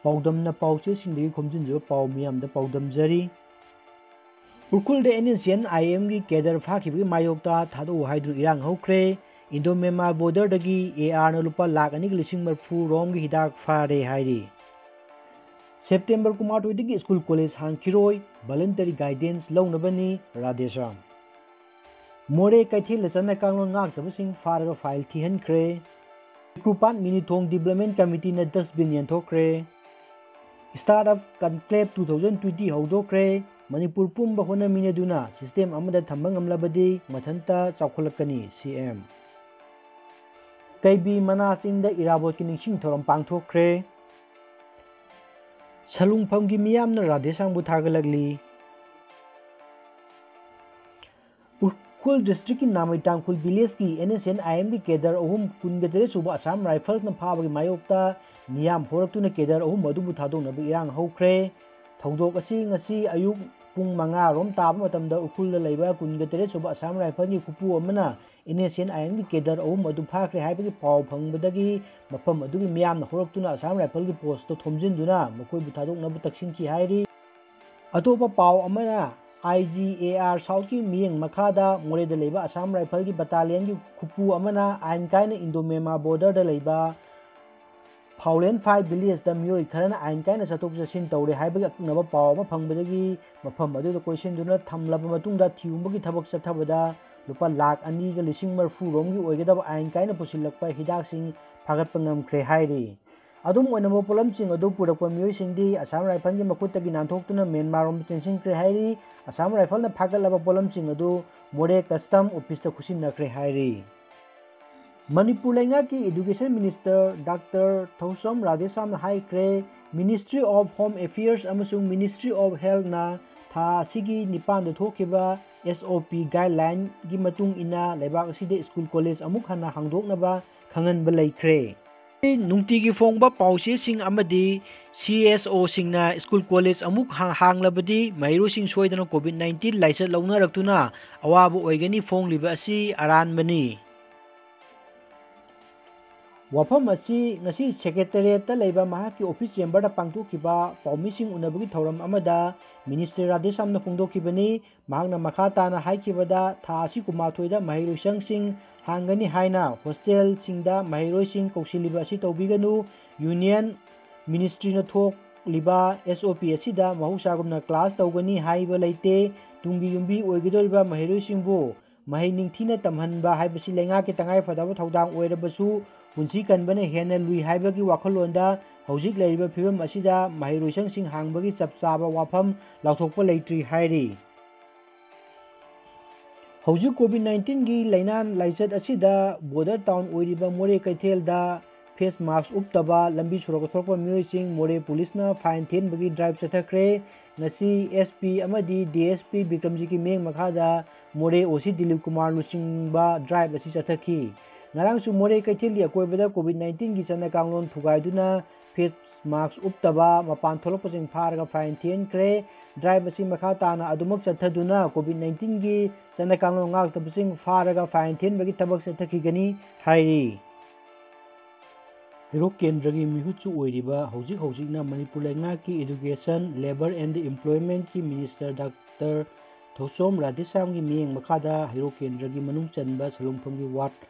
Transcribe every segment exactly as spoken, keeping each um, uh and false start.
ꯄꯥꯎꯗꯝꯅ ꯄꯥꯎꯆꯦꯁꯤꯡꯗꯒꯤ ꯈꯣꯝꯖꯤꯟꯖꯕ ꯄꯥꯎ ꯃꯤꯌꯥꯝꯗ ꯄꯥꯎꯗꯝꯖꯔꯤ꯫ ꯎꯈ꯭ꯔꯨꯜꯗ NSCN IMꯒꯤ cadre ꯐꯥꯈꯤꯕꯒꯤ ꯃꯥꯌꯣꯛꯇ ꯊꯥꯗꯣꯛꯎ ꯍꯥꯏꯗꯨꯅ ꯏꯔꯥꯡ ꯍꯧꯈ꯭ꯔꯦ꯫ Indo Myanmar borderꯗꯒꯤ ARꯅ ꯂꯨꯄꯥ ꯂꯥꯈ ꯑꯅꯤꯒ ꯂꯤꯁꯤꯡ ꯃꯔꯤꯐꯨ ꯔꯣꯝꯒꯤ ꯍꯤꯗꯥꯛ ꯐꯥꯔꯦ ꯍꯥꯏꯔꯤ꯫ September ꯀꯨꯟꯃꯥꯊꯣꯏꯗꯒꯤ school college ꯍꯥꯡꯈꯤꯔꯣꯏ, voluntary guidance ꯂꯧꯅꯕꯅꯤ, Radheshyam. ꯃꯣꯔꯦ ꯀꯩꯊꯦꯜꯗ ꯆꯠꯅ ꯀꯥꯡꯂꯣꯟ ꯉꯥꯛꯇꯕꯁꯤꯡ ꯐꯥꯔꯒ fine ꯊꯤꯍꯟꯈ꯭ꯔꯦ꯫ ꯀ꯭ꯔꯨꯄꯥꯠ ꯃꯤꯅꯤꯊꯣꯡ Development Committeeꯅ dustbin ꯌꯦꯟꯊꯣꯛꯈ꯭ꯔꯦ꯫ Startup Conclave two thousand twenty ꯍꯧꯗꯣꯛꯈ꯭ꯔꯦ꯫ Manipur ꯄꯨꯝꯕ ꯍꯣꯠꯅꯃꯤꯟꯅꯗꯨꯅ system ꯑꯃꯗ ꯊꯝꯕ ꯉꯝꯂꯕꯗꯤ ꯃꯊꯟꯇ ꯆꯥꯎꯈꯠꯂꯛꯀꯅꯤ, CM꯫ ꯀꯩꯕꯤ ꯃꯅꯥ ꯆꯤꯡꯗ ꯏꯔꯥꯕꯣꯠꯀꯤ ꯅꯤꯡꯁꯤꯡ ꯊꯧꯔꯝ ꯄꯥꯡꯊꯣꯛꯈ꯭ꯔꯦ꯫ ꯁꯂꯨꯡꯐꯝꯒꯤ ꯃꯤꯌꯥꯝꯅ ꯔꯥꯙꯦꯁ꯭ꯌꯥꯝꯕꯨ ꯊꯥꯒꯠꯂꯛꯂꯤ꯫ ꯎꯈ꯭ꯔꯨꯜ districtꯀꯤ ꯅꯥꯃꯩ ꯇꯥꯡꯈꯨꯜ villageꯀꯤ NSCN IMꯒꯤ cadre ꯑꯍꯨꯝ ꯀꯨꯟꯒ ꯇꯔꯦꯠ ꯁꯨꯕ Assam Riflesꯅ ꯐꯥꯕꯒꯤ ꯃꯥꯌꯣꯛꯇ ꯃꯤꯌꯥꯝ ꯍꯧꯔꯛꯇꯨꯅ cadre ꯑꯍꯨꯝ ꯑꯗꯨꯕꯨ ꯊꯥꯗꯣꯛꯅꯕ ꯏꯔꯥꯡ ꯍꯧꯈ꯭ꯔꯦ꯫ ꯊꯧꯗꯣꯛ ꯑꯁꯤ ꯉꯁꯤ ꯑꯌꯨꯛ ꯄꯨꯡ ꯃꯉꯥ ꯔꯣꯝ ꯇꯥꯕ ꯃꯇꯝꯗ ꯎꯈ꯭ꯔꯨꯜꯗ ꯂꯩꯕ ꯀꯨꯟꯒ ꯇꯔꯦꯠ ꯁꯨꯕ Assam Riflesꯀꯤ ꯈꯨꯄꯨ ꯑꯃꯅ NSCN IMꯒꯤ cadre ꯑꯍꯨꯝ ꯑꯗꯨ ꯐꯥꯈ꯭ꯔꯦ ꯍꯥꯏꯕꯒꯤ ꯄꯥꯎ ꯐꯪꯕꯗꯒꯤ ꯃꯐꯝ ꯑꯗꯨꯒꯤ ꯃꯤꯌꯥꯝꯅ ꯍꯧꯔꯛꯇꯨꯅ Assam Riflesꯀꯤ postꯇ ꯊꯣꯝꯖꯤꯟꯗꯨꯅ ꯃꯈꯣꯏꯕꯨ ꯊꯥꯗꯣꯛꯅꯕ ꯇꯛꯁꯤꯟꯈꯤ ꯍꯥꯏꯔꯤ꯫ ꯑꯇꯣꯞꯄ ꯄꯥꯎ ꯑꯃꯅ, IGAR Southꯀꯤ ꯃꯤꯠꯌꯦꯡ ꯃꯈꯥꯗ ꯃꯣꯔꯦꯗ ꯂꯩꯕ Assam Riflesꯀꯤ battalionꯒꯤ ꯈꯨꯄꯨ ꯑꯃꯅ ꯑꯥꯏꯟ ꯀꯥꯏꯅ Indo Myanmar borderꯗ ꯂꯩꯕ Phawlen Phai villageꯇ ꯃꯤꯑꯣꯏ ꯈꯔꯅ ꯑꯥꯏꯟ ꯀꯥꯏꯅ ꯆꯠꯊꯣꯛ ꯆꯠꯁꯤꯟ ꯇꯧꯔꯦ ꯍꯥꯏꯕꯒꯤ ꯑꯀꯛꯅꯕ ꯄꯥꯎ ꯑꯃ ꯐꯪꯕꯗꯒꯤ ꯃꯐꯝ ꯑꯗꯨꯗ ꯀꯣꯏꯁꯤꯟꯗꯨꯅ ꯊꯝꯂꯕ ꯃꯇꯨꯡꯗ ꯊꯤꯍꯨꯝꯕꯒꯤ ꯊꯕꯛ ꯆꯠꯊꯕꯗ ꯂꯨꯄꯥ ꯂꯥꯈ ꯑꯅꯤꯒ ꯂꯤꯁꯤꯡ ꯃꯔꯤꯐꯨ ꯔꯣꯝꯒꯤ ꯑꯣꯏꯒꯗꯕ ꯑꯥꯏꯟ ꯀꯥꯏꯅ ꯄꯨꯁꯤꯜꯂꯛꯄ ꯍꯤꯗꯥꯛꯁꯤꯡ ꯐꯥꯒꯠꯄ ꯉꯝꯈ꯭ꯔꯦ ꯍꯥꯏꯔꯤ꯫ ꯑꯗꯨꯝ ꯑꯣꯏꯅꯃꯛ ꯄꯣꯠꯂꯝꯁꯤꯡ ꯑꯗꯨ ꯄꯨꯔꯛꯄ ꯃꯤꯑꯣꯏꯁꯤꯡꯗꯤ Assam Riflesꯀꯤ ꯃꯈꯨꯠꯇꯒꯤ ꯅꯥꯟꯊꯣꯛꯇꯨꯅ Myanmarꯔꯣꯝꯗ ꯆꯦꯟꯁꯤꯟꯈ꯭ꯔꯦ ꯍꯥꯏꯔꯤ꯫ Assam Riflesꯅ ꯐꯥꯒꯠꯂꯕ ꯄꯣꯠꯂꯝꯁꯤꯡ ꯑꯗꯨ ꯃꯣꯔꯦ Custom Officeꯇ ꯈꯨꯠꯁꯤꯟꯅꯈ꯭ꯔꯦ ꯍꯥꯏꯔꯤ꯫ ꯃꯅꯤꯄꯨꯔ ꯂꯩꯉꯥꯛꯀꯤ Education Minister Doctor ꯊꯧꯁꯣꯝ ꯔꯥꯙꯦꯁ꯭ꯌꯥꯝꯅ ꯍꯥꯏꯈ꯭ꯔꯦ, Ministry of Home Affairs ꯑꯃꯁꯨꯡ Ministry of Healthꯅ ꯊꯥ ꯑꯁꯤꯒꯤ ꯅꯤꯄꯥꯟꯗ ꯊꯣꯛꯈꯤꯕ SOP guidelineꯒꯤ ꯃꯇꯨꯡ ꯏꯟꯅ ꯂꯩꯕꯥꯛ ꯑꯁꯤꯗ school college ꯑꯃꯨꯛ ꯍꯟꯅ ꯍꯥꯡꯗꯣꯛꯅꯕ ꯈꯪꯍꯟꯕ ꯂꯩꯈ꯭ꯔꯦ꯫ ꯅꯨꯡꯇꯤꯒꯤ ꯐꯣꯡꯕ ꯄꯥꯎꯆꯦꯁꯤꯡ ꯑꯃꯗꯤ CSOꯁꯤꯡꯅ school college ꯑꯃꯨꯛ ꯍꯥ-, ꯍꯥꯡꯂꯕꯗꯤ ꯃꯍꯩꯔꯣꯏꯁꯤꯡ ꯁꯣꯏꯗꯅ COVID nineteen ꯂꯥꯏꯆꯠ ꯂꯧꯅꯔꯛꯇꯨꯅ ꯑꯋꯥꯕ ꯑꯣꯏꯒꯅꯤ ꯐꯣꯡꯂꯤꯕ ꯑꯁꯤ ꯑꯔꯥꯟꯕꯅꯤ꯫ ꯋꯥꯐꯝ ꯑꯁꯤ ꯉꯁꯤ ꯁꯦꯀ꯭ꯔꯦꯇꯔꯤꯌꯦꯠꯇ ꯂꯩꯕ ꯃꯍꯥꯛꯀꯤ ꯑꯣꯐꯤꯁ ꯆꯦꯝꯕꯔꯗ ꯄꯥꯡꯊꯣꯛꯈꯤꯕ ꯄꯥꯎꯃꯤꯁꯤꯡ ꯎꯅꯕꯒꯤ ꯊꯧꯔꯝ ꯑꯃꯗ ꯃꯤꯅꯤꯁꯇꯔ ꯔꯥꯙꯦꯁ꯭ꯌꯥꯝꯅ ꯐꯣꯡꯗꯣꯛꯈꯤꯕꯅꯤ꯫ ꯃꯍꯥꯛꯅ ꯃꯈꯥ ꯇꯥꯅ ꯍꯥꯏꯈꯤꯕꯗ, ꯊꯥ ꯑꯁꯤ ꯀꯨꯟꯃꯥꯊꯣꯏꯗ ꯃꯍꯩꯔꯣꯏꯁꯪꯁꯤꯡ ꯍꯥꯡꯒꯅꯤ ꯍꯥꯏꯅ ꯍꯣꯁꯇꯦꯜꯁꯤꯡꯗ ꯃꯍꯩꯔꯣꯏꯁꯤꯡ ꯀꯧꯁꯤꯜꯂꯤꯕ ꯑꯁꯤ ꯇꯧꯕꯤꯒꯅꯨ꯫ ꯌꯨꯅꯤꯌꯟ ꯃꯤꯅꯤꯁꯇ꯭ꯔꯤꯅ ꯊꯣꯛꯂꯤꯕ ꯑꯦꯁ ꯑꯣ ꯄꯤ ꯑꯁꯤꯗ ꯃꯍꯧꯁꯥꯒꯨꯝꯅ ꯀ꯭ꯂꯥꯁ ꯇꯧꯒꯅꯤ ꯍꯥꯏꯕ ꯂꯩꯇꯦ꯫ ꯇꯨꯡꯒꯤ ꯌꯨꯝꯕꯤ ꯑꯣꯏꯒꯗꯧꯔꯤꯕ ꯃꯍꯩꯔꯣꯏꯁꯤꯡꯕꯨ ꯃꯍꯩ ꯅꯤꯡꯊꯤꯅ ꯇꯝꯍꯟꯕ ꯍꯥꯏꯕꯁꯤ ꯂꯩꯉꯥꯛꯀꯤ ꯇꯉꯥꯏꯐꯗꯕ ꯊꯧꯗꯥꯡ ꯑꯣꯏꯔꯕꯁꯨ, ꯄꯨꯟꯁꯤ ꯀꯟꯕꯅ ꯍꯦꯟꯅ ꯂꯨꯏ ꯍꯥꯏꯕꯒꯤ ꯋꯥꯈꯜꯂꯣꯟꯗ ꯍꯧꯖꯤꯛ ꯂꯩꯔꯤꯕ ꯐꯤꯕꯝ ꯑꯁꯤꯗ ꯃꯍꯩꯔꯣꯏꯁꯪꯁꯤꯡ ꯍꯥꯡꯕꯒꯤ ꯆꯞ ꯆꯥꯕ ꯋꯥꯐꯝ ꯂꯥꯎꯊꯣꯛꯄ ꯂꯩꯇ꯭ꯔꯤ ꯍꯥꯏꯔꯤ꯫ ꯍꯧꯖꯤꯛ ꯀꯣꯚꯤꯗ ꯅꯥꯏꯟꯇꯤꯟꯒꯤ ꯂꯥꯏꯅꯥ ꯂꯥꯏꯆꯠ ꯑꯁꯤꯗ ꯕꯣꯔꯗꯔ ꯇꯥꯎꯟ ꯑꯣꯏꯔꯤꯕ ꯃꯣꯔꯦ ꯀꯩꯊꯦꯜꯗ ꯐꯦꯁ ꯃꯥꯁꯛ ꯎꯞꯇꯕ, ꯂꯝꯕꯤ ꯁꯣꯔꯣꯛꯇ ꯊꯣꯛꯄ ꯃꯤꯑꯣꯏꯁꯤꯡ ꯃꯣꯔꯦ ꯄꯨꯂꯤꯁꯅ ꯐꯥꯏꯟ ꯊꯤꯍꯟꯕꯒꯤ ꯗ꯭ꯔꯥꯏꯚ ꯆꯠꯊꯈ꯭ꯔꯦ꯫ ꯉꯁꯤ ꯑꯦꯁ ꯄꯤ ꯑꯃꯗꯤ ꯗꯤ ꯑꯦꯁ ꯄꯤ ꯕꯤꯀ꯭ꯔꯝꯖꯤꯠꯀꯤ ꯃꯤꯠꯌꯦꯡ ꯃꯈꯥꯗ ꯃꯣꯔꯦ ꯑꯣ ꯁꯤ ꯗꯤꯂꯤꯞ ꯀꯨꯃꯥꯔ ꯂꯨꯆꯤꯡꯕ ꯗ꯭ꯔꯥꯏꯚ ꯑꯁꯤ ꯆꯠꯊꯈꯤ꯫ ꯉꯔꯥꯡꯁꯨ ꯃꯣꯔꯦ ꯀꯩꯊꯦꯜꯒꯤ ꯑꯀꯣꯏꯕꯗ ꯀꯣꯚꯤꯗ ꯅꯥꯏꯟꯇꯤꯟꯒꯤ ꯆꯠꯅ ꯀꯥꯡꯂꯣꯟ ꯊꯨꯒꯥꯏꯗꯨꯅ ꯐꯦꯁ ꯃꯥꯁꯛ ꯎꯞꯇꯕ, ꯃꯄꯥꯟ ꯊꯣꯛꯂꯛꯄꯁꯤꯡ ꯐꯥꯔꯒ ꯐꯥꯏꯟ ꯊꯤꯍꯟꯈ꯭ꯔꯦ꯫ ꯗ꯭ꯔꯥꯏꯚ ꯑꯁꯤ ꯃꯈꯥ ꯇꯥꯅ ꯑꯗꯨꯃꯛ ꯆꯠꯊꯗꯨꯅ ꯀꯣꯚꯤꯗ ꯅꯥꯏꯟꯇꯤꯟꯒꯤ ꯆꯠꯅ ꯀꯥꯡꯂꯣꯟ ꯉꯥꯛꯇꯕꯁꯤꯡ ꯐꯥꯔꯒ ꯐꯥꯏꯟ ꯊꯤꯍꯟꯕꯒꯤ ꯊꯕꯛ ꯆꯠꯊꯈꯤꯒꯅꯤ ꯍꯥꯏꯔꯤ꯫ ꯍꯩꯔꯣꯛ ꯀꯦꯟꯗ꯭ꯔꯒꯤ ꯃꯤꯍꯨꯠꯁꯨ ꯑꯣꯏꯔꯤꯕ, ꯍꯧꯖꯤꯛ ꯍꯧꯖꯤꯛꯅ ꯃꯅꯤꯄꯨꯔ ꯂꯩꯉꯥꯛꯀꯤ Education, Labour and Employment ꯀꯤ ꯃꯤꯅꯤꯁꯇꯔ ꯗꯥꯛꯇꯔ ꯊꯧꯆꯣꯝ ꯔꯥꯙꯦꯁ꯭ꯌꯥꯝꯒꯤ ꯃꯤꯠꯌꯦꯡ ꯃꯈꯥꯗ ꯍꯩꯔꯣꯛ ꯀꯦꯟꯗ꯭ꯔꯒꯤ ꯃꯅꯨꯡ ꯆꯟꯕ ꯁꯂꯨꯡꯐꯝꯒꯤ ꯋꯥꯔꯗ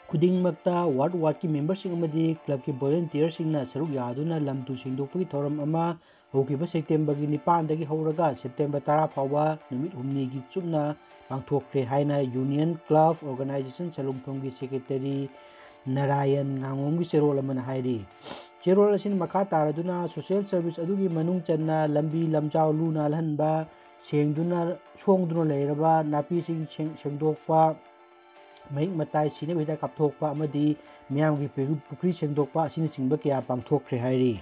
ꯈꯨꯗꯤꯡꯃꯛꯇ ꯋꯥꯔꯗ ꯋꯥꯔꯗꯀꯤ ꯃꯦꯝꯕꯔꯁꯤꯡ ꯑꯃꯗꯤ ꯀ꯭ꯂꯕꯀꯤ ꯚꯣꯂꯨꯟꯇꯤꯌꯔꯁꯤꯡꯅ ꯁꯔꯨꯛ ꯌꯥꯗꯨꯅ ꯂꯝ ꯇꯨ ꯁꯦꯡꯗꯣꯛꯄꯒꯤ ꯊꯧꯔꯝ ꯑꯃ ꯍꯧꯈꯤꯕ ꯁꯦꯞꯇꯦꯝꯕꯔꯒꯤ ꯅꯤꯄꯥꯟꯗꯒꯤ ꯍꯧꯔꯒ ꯁꯦꯞꯇꯦꯝꯕꯔ ꯇꯔꯥ ꯐꯥꯎꯕ ꯅꯨꯃꯤꯠ ꯍꯨꯝꯅꯤꯒꯤ ꯆꯨꯞꯅ ꯄꯥꯡꯊꯣꯛꯈ꯭ꯔꯦ ꯍꯥꯏꯅ ꯌꯨꯅꯤꯌꯟ ꯀ꯭ꯂꯕ ꯑꯣꯔꯒꯅꯥꯏꯖꯦꯁꯟ ꯁꯂꯨꯡꯐꯝꯒꯤ ꯁꯦꯀ꯭ꯔꯦꯇꯔꯤ ꯅꯥꯔꯥꯌꯟ ꯉꯥꯉꯣꯝꯒꯤ ꯆꯦꯔꯣꯜ ꯑꯃꯅ ꯍꯥꯏꯔꯤ꯫ ꯆꯦꯔꯣꯜ ꯑꯁꯤꯅ ꯃꯈꯥ ꯇꯥꯔꯗꯨꯅ ꯁꯣꯁꯤꯌꯦꯜ ꯁꯔꯚꯤꯁ ꯑꯗꯨꯒꯤ ꯃꯅꯨꯡ ꯆꯟꯅ ꯂꯝꯕꯤ ꯂꯝꯖꯥꯎ ꯂꯨ ꯅꯥꯜꯍꯟꯕ, ꯁꯦꯡꯗꯨꯅ ꯁꯣꯡꯗꯨꯅ ꯂꯩꯔꯕ ꯅꯥꯄꯤꯁꯤꯡ ꯁꯦꯡ-, ꯁꯦꯡꯗꯣꯛꯄ, ꯃꯍꯤꯛ ꯃꯇꯥꯏ ꯁꯤꯅꯕ ꯍꯤꯗꯥꯛ ꯀꯥꯞꯊꯣꯛꯄ ꯑꯃꯗꯤ ꯃꯤꯌꯥꯝꯒꯤ ꯄꯨ-, ꯄꯨꯈ꯭ꯔꯤ ꯁꯦꯡꯗꯣꯛꯄ ꯑꯁꯤꯅꯆꯤꯡꯕ ꯀꯌꯥ ꯄꯥꯡꯊꯣꯛꯈ꯭ꯔꯦ ꯍꯥꯏꯔꯤ꯫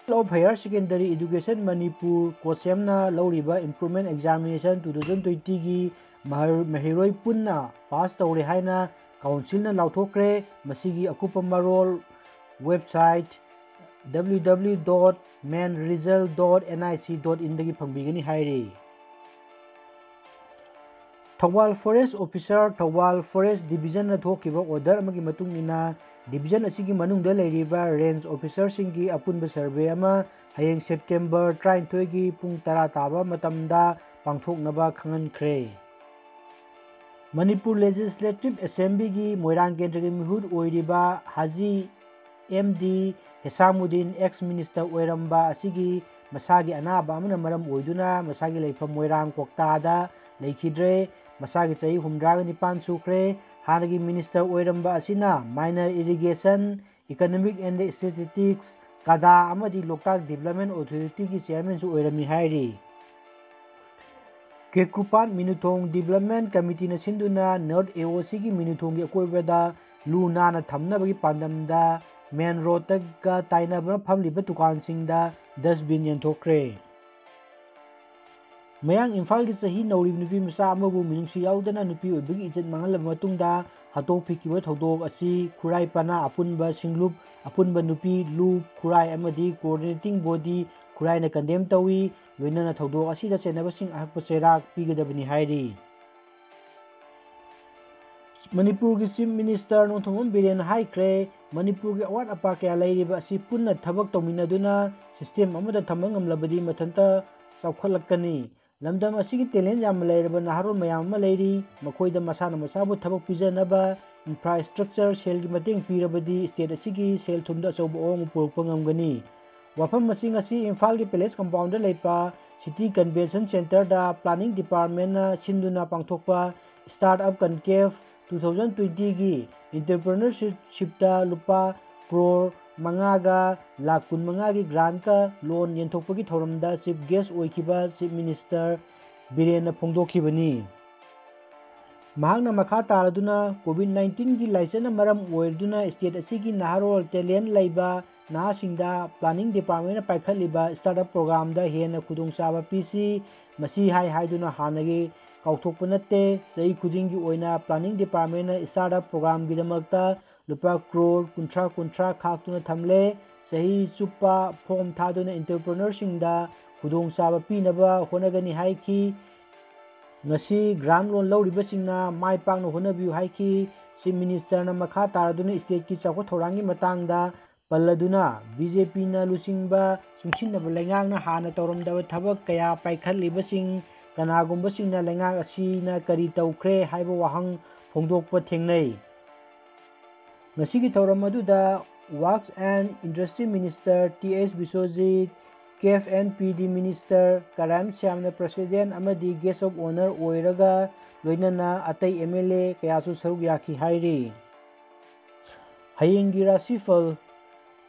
Board of Higher Secondary Education Manipur, ꯀꯣꯁꯦꯝꯅ ꯂꯧꯔꯤꯕ Improvement Examination two thousand twenty ꯒꯤ ꯃꯍꯩ-, ꯃꯍꯩꯔꯣꯏ ꯄꯨꯟꯅ ꯄꯥꯁ ꯇꯧꯔꯦ ꯍꯥꯏꯅ ꯀꯥꯎꯟꯁꯤꯜꯅ ꯂꯥꯎꯊꯣꯛꯈ꯭ꯔꯦ꯫ ꯃꯁꯤꯒꯤ ꯑꯀꯨꯞꯄ ꯃꯔꯣꯜ website W W W dot main result dot N I C dot in ꯗꯒꯤ ꯐꯪꯕꯤꯒꯅꯤ ꯍꯥꯏꯔꯤ꯫ Thoubal Forest Officer, Thoubal Forest Division ꯅ ꯊꯣꯛꯈꯤꯕ order ꯑꯃꯒꯤ ꯃꯇꯨꯡ ꯏꯟꯅ, division ꯑꯁꯤꯒꯤ ꯃꯅꯨꯡꯗ ꯂꯩꯔꯤꯕ range officer ꯁꯤꯡꯒꯤ ꯑꯄꯨꯟꯕ survey ꯑꯃ ꯍꯌꯦꯡ September ꯇꯔꯥꯅꯤꯊꯣꯏꯒꯤ ꯄꯨꯡ ꯇꯔꯥ ꯇꯥꯕ ꯃꯇꯝꯗ ꯄꯥꯡꯊꯣꯛꯅꯕ ꯈꯪꯍꯟꯈ꯭ꯔꯦ꯫ ꯃꯅꯤꯄꯨꯔ Legislative Assembly ꯒꯤ ꯃꯣꯏꯔꯥꯡ ꯀꯦꯟꯗ꯭ꯔꯒꯤ ꯃꯤꯍꯨꯠ ꯑꯣꯏꯔꯤꯕ ꯍꯥꯖꯤ ꯑꯦꯝ ꯗꯤ ꯍꯦꯁꯥꯃꯨꯗꯤꯟ, ex minister ꯑꯣꯏꯔꯝꯕ ꯑꯁꯤꯒꯤ ꯃꯁꯥꯒꯤ ꯑꯅꯥꯕ ꯑꯃꯅ ꯃꯔꯝ ꯑꯣꯏꯗꯨꯅ ꯃꯁꯥꯒꯤ ꯂꯩꯐꯝ ꯃꯣꯏꯔꯥꯡ ꯀ꯭ꯋꯥꯛꯇꯥꯗ ꯂꯩꯈꯤꯗ꯭ꯔꯦ꯫ ꯃꯁꯥꯒꯤ ꯆꯍꯤ ꯍꯨꯝꯗ꯭ꯔꯥꯒ ꯅꯤꯄꯥꯟ ꯁꯨꯈ꯭ꯔꯦ꯫ ꯍꯥꯟꯅꯒꯤ minister ꯑꯣꯏꯔꯝꯕ ꯑꯁꯤꯅ minor irrigation, economic and statistics, ꯀꯗꯥ ꯑꯃꯗꯤ ꯂꯣꯛꯇꯥꯛ Development Authority ꯒꯤ chairman ꯁꯨ ꯑꯣꯏꯔꯝꯃꯤ ꯍꯥꯏꯔꯤ꯫ ꯀꯦꯀ꯭ꯔꯨꯄꯥꯠ ꯃꯤꯅꯨꯊꯣꯡ Development Committee ꯅ ꯁꯤꯟꯗꯨꯅ North A O C ꯒꯤ ꯃꯤꯅꯨꯊꯣꯡꯒꯤ ꯑꯀꯣꯏꯕꯗ ꯂꯨ ꯅꯥꯟꯅ ꯊꯝꯅꯕꯒꯤ ꯄꯥꯟꯗꯝꯗ main road ꯇꯒ ꯇꯥꯏꯅꯕ ꯐꯝꯂꯤꯕ ꯗꯨꯀꯥꯟꯁꯤꯡꯗ dustbin ꯌꯦꯟꯊꯣꯛꯈ꯭ꯔꯦ꯫ ꯃꯌꯥꯡ ꯏꯝꯐꯥꯜꯒꯤ ꯆꯍꯤ ꯅꯧꯔꯤꯕ ꯅꯨꯄꯤ ꯃꯆꯥ ꯑꯃꯕꯨ ꯃꯤꯅꯨꯡꯁꯤ ꯌꯥꯎꯗꯅ ꯅꯨꯄꯤ ꯑꯣꯏꯕꯒꯤ ꯏꯖꯠ ꯃꯥꯡꯍꯜꯂꯕ ꯃꯇꯨꯡꯗ ꯍꯥꯠꯇꯣꯛꯄꯤꯈꯤꯕ ꯊꯧꯗꯣꯛ ꯑꯁꯤ ꯈꯨꯔꯥꯏ ꯄꯅꯥ ꯑꯄꯨꯟꯕ ꯁꯤꯡꯂꯨꯞ, ꯑꯄꯨꯟꯕ ꯅꯨꯄꯤ ꯂꯨꯞ ꯈꯨꯔꯥꯏ ꯑꯃꯗꯤ coordinating body ꯈꯨꯔꯥꯏꯅ condemn ꯇꯧꯏ꯫ ꯂꯣꯏꯅꯅ ꯊꯧꯗꯣꯛ ꯑꯁꯤꯗ ꯆꯦꯟꯅꯕꯁꯤꯡ ꯑꯍꯛꯄ ꯆꯩꯔꯥꯛ ꯄꯤꯒꯗꯕꯅꯤ ꯍꯥꯏꯔꯤ꯫ ꯃꯅꯤꯄꯨꯔꯒꯤ Chief Minister ꯅꯣꯡꯊꯣꯝꯕꯝ ꯕꯤꯔꯦꯟꯅ ꯍꯥꯏꯈ꯭ꯔꯦ, ꯃꯅꯤꯄꯨꯔꯒꯤ ꯑꯋꯥꯠ ꯑꯄꯥ ꯀꯌꯥ ꯂꯩꯔꯤꯕ ꯑꯁꯤ ꯄꯨꯟꯅ ꯊꯕꯛ ꯇꯧꯃꯤꯟꯅꯗꯨꯅ system ꯑꯃꯗ ꯊꯝꯕ ꯉꯝꯂꯕꯗꯤ ꯃꯊꯟꯇ ꯆꯥꯎꯈꯠꯂꯛꯀꯅꯤ꯫ ꯂꯝꯗꯝ ꯑꯁꯤꯒꯤ talent ꯌꯥꯝꯅ ꯂꯩꯔꯕ ꯅꯍꯥꯔꯣꯜ ꯃꯌꯥꯝ ꯑꯃ ꯂꯩꯔꯤ꯫ ꯃꯈꯣꯏꯗ ꯃꯁꯥꯅ ꯃꯁꯥꯕꯨ ꯊꯕꯛ ꯄꯤꯖꯅꯕ infrastructure ꯁꯦꯜꯒꯤ ꯃꯇꯦꯡ ꯄꯤꯔꯕꯗꯤ state ꯑꯁꯤꯒꯤ ꯁꯦꯜ ꯊꯨꯝꯗ ꯑꯆꯧꯕ ꯑꯍꯣꯡꯕ ꯄꯨꯔꯛꯄ ꯉꯝꯒꯅꯤ꯫ ꯋꯥꯐꯝ ꯑꯁꯤ ꯉꯁꯤ ꯏꯝꯐꯥꯜꯒꯤ Palace Compound ꯗ ꯂꯩꯕ City Convention Center ꯗ Planning Department ꯅ ꯁꯤꯟꯗꯨꯅ ꯄꯥꯡꯊꯣꯛꯄ Startup Conclave two thousand twenty ꯒꯤ entrepreneurship ꯇ ꯂꯨꯄꯥ ꯀ꯭ꯔꯣꯔ ꯃꯉꯥꯒ ꯂꯥꯈ ꯀꯨꯟꯃꯉꯥꯒꯤ grant ꯀ loan ꯌꯦꯟꯊꯣꯛꯄꯒꯤ ꯊꯧꯔꯝꯗ chief guest ꯑꯣꯏꯈꯤꯕ Chief Minister ꯕꯤꯔꯦꯟꯅ ꯐꯣꯡꯗꯣꯛꯈꯤꯕꯅꯤ꯫ ꯃꯍꯥꯛꯅ ꯃꯈꯥ ꯇꯥꯔꯗꯨꯅ, COVID nineteen ꯒꯤ ꯂꯥꯏꯆꯠꯅ ꯃꯔꯝ ꯑꯣꯏꯔꯗꯨꯅ state ꯑꯁꯤꯒꯤ ꯅꯍꯥꯔꯣꯜ talent ꯂꯩꯕ ꯅꯍꯥꯁꯤꯡꯗ Planning Department ꯅ ꯄꯥꯏꯈꯠꯂꯤꯕ startup program ꯗ ꯍꯦꯟꯅ ꯈꯨꯗꯣꯡꯆꯥꯕ ꯄꯤꯁꯤ꯫ ꯃꯁꯤ ꯍꯥꯏ ꯍꯥꯏꯗꯨꯅ ꯍꯥꯟꯅꯒꯤ ꯀꯥꯎꯊꯣꯛꯄ ꯅꯠꯇꯦ꯫ ꯆꯍꯤ ꯈꯨꯗꯤꯡꯒꯤ ꯑꯣꯏꯅ Planning Department ꯅ startup program ꯒꯤꯗꯃꯛꯇ ꯂꯨꯄꯥ ꯀ꯭ꯔꯣꯔ ꯀꯨꯟꯊ꯭ꯔꯥ ꯀꯨꯟꯊ꯭ꯔꯥ ꯈꯥꯛꯇꯨꯅ ꯊꯝꯂꯦ꯫ ꯆꯍꯤ ꯆꯨꯞꯄ form ꯊꯥꯗꯨꯅ entrepreneur ꯁꯤꯡꯗ ꯈꯨꯗꯣꯡꯆꯥꯕ ꯄꯤꯅꯕ ꯍꯣꯠꯅꯒꯅꯤ ꯍꯥꯏꯈꯤ꯫ ꯉꯁꯤ grant loan ꯂꯧꯔꯤꯕꯁꯤꯡꯅ ꯃꯥꯏ ꯄꯥꯛꯅ ꯍꯣꯠꯅꯕꯤꯌꯨ ꯍꯥꯏꯈꯤ꯫ Chief Ministerꯅ ꯃꯈꯥ ꯇꯥꯔꯗꯨꯅ stateꯀꯤ ꯆꯥꯎꯈꯠ ꯊꯧꯔꯥꯡꯒꯤ ꯃꯇꯥꯡꯗ ꯄꯜꯂꯗꯨꯅ, BJPꯅ ꯂꯨꯆꯤꯡꯕ ꯆꯨꯡꯁꯤꯟꯅꯕ ꯂꯩꯉꯥꯛꯅ ꯍꯥꯟꯅ ꯇꯧꯔꯝꯗꯕ ꯊꯕꯛ ꯀꯌꯥ ꯄꯥꯏꯈꯠꯂꯤꯕꯁꯤꯡ ꯀꯅꯥꯒꯨꯝꯕꯁꯤꯡꯅ ꯂꯩꯉꯥꯛ ꯑꯁꯤꯅ ꯀꯔꯤ ꯇꯧꯈ꯭ꯔꯦ ꯍꯥꯏꯕ ꯋꯥꯍꯪ ꯐꯣꯡꯗꯣꯛꯄ ꯊꯦꯡꯅꯩ꯫ ꯉꯁꯤꯒꯤ ꯊꯧꯔꯝ ꯑꯗꯨꯗ Works and Industry Minister Th Biswajit, K F N P D Minister Karam ꯁ꯭ꯌꯥꯝꯅ President ꯑꯃꯗꯤ Guest of Honour ꯑꯣꯏꯔꯒ ꯂꯣꯏꯅꯅ ꯑꯇꯩ M L A ꯀꯌꯥꯁꯨ ꯁꯔꯨꯛ ꯌꯥꯈꯤ ꯍꯥꯏꯔꯤ꯫ ꯍꯌꯦꯡꯒꯤ ꯔꯥꯁꯤꯐꯜ꯫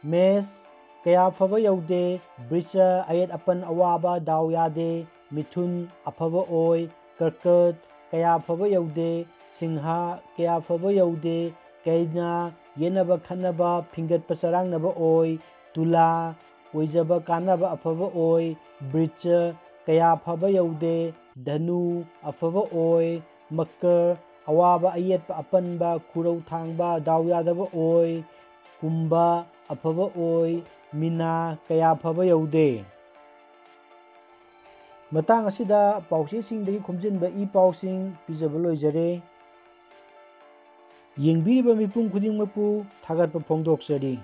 ꯃꯦꯁ, ꯀꯌꯥ ꯐꯕ ꯌꯧꯗꯦ꯫ ꯕ꯭ꯔꯤꯆ, ꯑꯌꯦꯠ ꯑꯄꯟ ꯑꯋꯥꯕ ꯗꯥꯎ ꯌꯥꯗꯦ꯫ ꯃꯤꯊꯨꯟ, ꯑꯐꯕ ꯑꯣꯏ꯫ ꯀꯔꯀꯠ, ꯀꯌꯥ ꯐꯕ ꯌꯧꯗꯦ꯫ ꯁꯤꯡꯍ, ꯀꯌꯥ ꯐꯕ ꯌꯧꯗꯦ꯫ ꯀꯩꯅ, ꯌꯦꯠꯅꯕ ꯈꯠꯅꯕ, ꯐꯤꯡꯒꯠꯄ ꯆꯔꯥꯡꯅꯕ ꯑꯣꯏ꯫ ꯇꯨꯂꯥ, ꯑꯣꯏꯖꯕ ꯀꯥꯟꯅꯕ ꯑꯐꯕ ꯑꯣꯏ꯫ ꯕ꯭ꯔꯤꯆ, ꯀꯌꯥ ꯐꯕ ꯌꯧꯗꯦ꯫ ꯙꯅꯨ, ꯑꯐꯕ ꯑꯣꯏ꯫ ꯃꯀꯔ, ꯑꯋꯥꯕ ꯑꯌꯦꯠꯄ ꯑꯄꯟꯕ ꯈꯨꯔꯧ ꯊꯥꯡꯕ ꯗꯥꯎ ꯌꯥꯗꯕ ꯑꯣꯏ꯫ ꯀꯨꯝꯚ, ꯑꯐꯕ ꯑꯣꯏ꯫ ꯃꯤꯅꯥ, ꯀꯌꯥ ꯐꯕ ꯌꯧꯗꯦ꯫ ꯃꯇꯥꯡ ꯑꯁꯤꯗ ꯄꯥꯎꯆꯦꯁꯤꯡꯗꯒꯤ ꯈꯣꯝꯖꯤꯟꯕ ꯏ ꯄꯥꯎꯁꯤꯡ ꯄꯤꯖꯕ ꯂꯣꯏꯖꯔꯦ꯫ ꯌꯦꯡꯕꯤꯔꯤꯕ ꯃꯤꯄꯨꯝ ꯈꯨꯗꯤꯡꯃꯛꯄꯨ ꯊꯥꯒꯠꯄ ꯐꯣꯡꯗꯣꯛꯆꯔꯤ꯫